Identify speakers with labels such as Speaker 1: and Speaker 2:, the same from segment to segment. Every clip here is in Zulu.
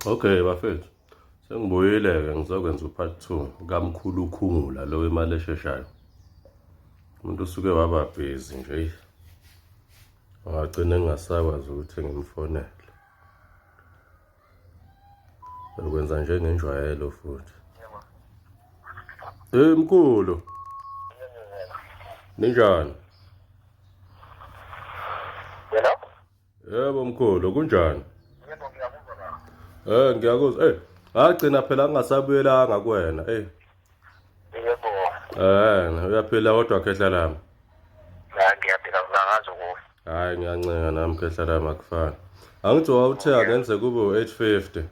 Speaker 1: Okay bafethu, sengibuyile-ke ngizokwenza u-part 2 kamkhulu ukhungula lo wemali esheshayo. Umuntu usuke waba busy nje eyi. Wagcina engingasakwazi ukuthi ngimfonele. Ukwenza njengenjwayelo futhi. Hey mkhulu. Ninjani?
Speaker 2: Hello?
Speaker 1: Yebo mkhulu, kunjani?
Speaker 2: Yebo ngiyakuzwa baba.
Speaker 1: Ngiyakuzwa. Ngagcina phela ngingasabuyelanga kuwena.
Speaker 2: Yebo.
Speaker 1: Uyaphila kodwa khehla lami.
Speaker 2: La ngiyaphila ngangazi ukufa.
Speaker 1: Hayi ngiyancenga nami khehla lami akufani. Angithi wawuthe angenze kube u-850.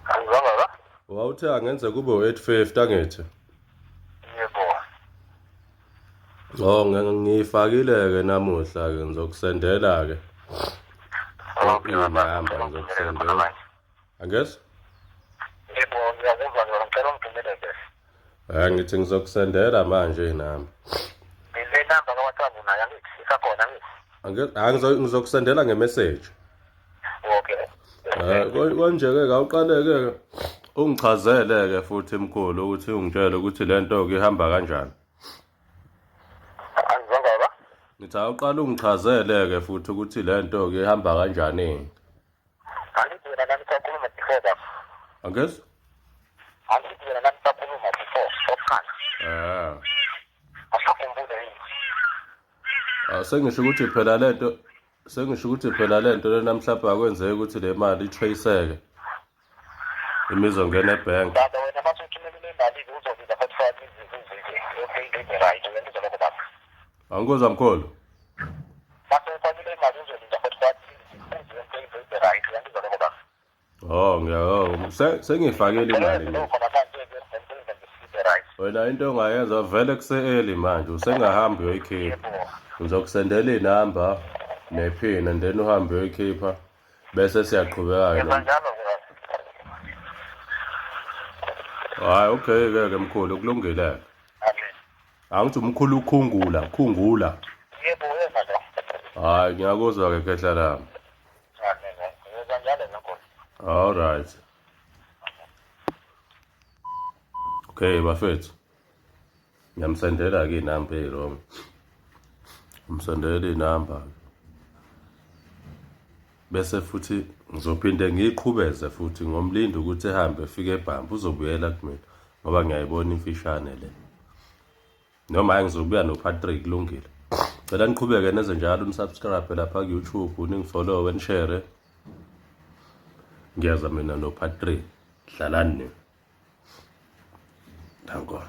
Speaker 2: Angizwa baba?
Speaker 1: Wawuthe angenze kube u-850 angithi.
Speaker 2: Yebo.
Speaker 1: Oh ngiyifakile-ke namuhla-ke ngizokusendela-ke.
Speaker 2: Okay baba.
Speaker 1: Inamba ngizokusendela. Angezi?
Speaker 2: Yebo ngiyakuzwa ngicela ungithumele nje.
Speaker 1: Hayi ngithi ngizokusendela manje inamba.
Speaker 2: Le namba ka-WhatsApp unayo angithi isakhona angithi?
Speaker 1: Angezi hayi ngizokusendela nge-message.
Speaker 2: Okay.
Speaker 1: Konje-ke kawuqale-ke ungichazele-ke futhi mkhulu ukuthi ungitshele ukuthi le nto-ke ihamba kanjani.
Speaker 2: Angizwanga baba?
Speaker 1: Ngithi awuqale ungichazele-ke futhi ukuthi le nto-ke ihamba kanjani.
Speaker 2: Angithi wena nami sakhuluma before baba.
Speaker 1: Angezi?
Speaker 2: Angithi wena nami sakhuluma before sokuqala. Asakhumbule yini?
Speaker 1: Ah, sengisho ukuthi phela lento sengisho ukuthi phela lento lena mhlawumbe akwenzeki ukuthi le mali itraceeke. Imizongena ebhenki.
Speaker 2: Baba wena mase uthumelele imali uzobiza 45 izizwe yonke into ibe right wena uzoloko baba.
Speaker 1: Angikuzwa mkhulu.
Speaker 2: Mase ufakile imali uzobiza 45 izizwe yonke into ibe right wena uzoloko baba.
Speaker 1: Oh ngiya sengifakile imali mina.
Speaker 2: Khona manje yonke into ibe right.
Speaker 1: Wena into ongayenza vele kuse-early manje usengahamba uyoyikhipha. Ngizokusendela inamba nephini and then uhambe uyoyikhipha bese siyaqhubeka-ke.
Speaker 2: Yenza njalo ke.
Speaker 1: Hayi okay ke ke mkhulu kulungile.
Speaker 2: Amen.
Speaker 1: Angithi umkhulu ukhungula, khungula.
Speaker 2: Yebo yena lo.
Speaker 1: Hayi ngiyakuzwa ke khehla lami.
Speaker 2: Amen. Yenza njalo nonkosi.
Speaker 1: All right. Okay bafethu. Ngiyamsendela ke inamba eyiwrong. Ngimsendela inamba. Bese futhi ngizophinde ngiyiqhubeze futhi ngomlinda ukuthi ehambe efike ebhampa uzobuyela kumina ngoba ngiyayibona imfishane le. Noma hayi ngizobuya no-part 3 kulungile. Cela niqhubeke nenze njalo nisubscribe lapha ku-YouTube ningifollowe nishare. Ngiyeza mina no-part 3. Dlalani nina. Danko.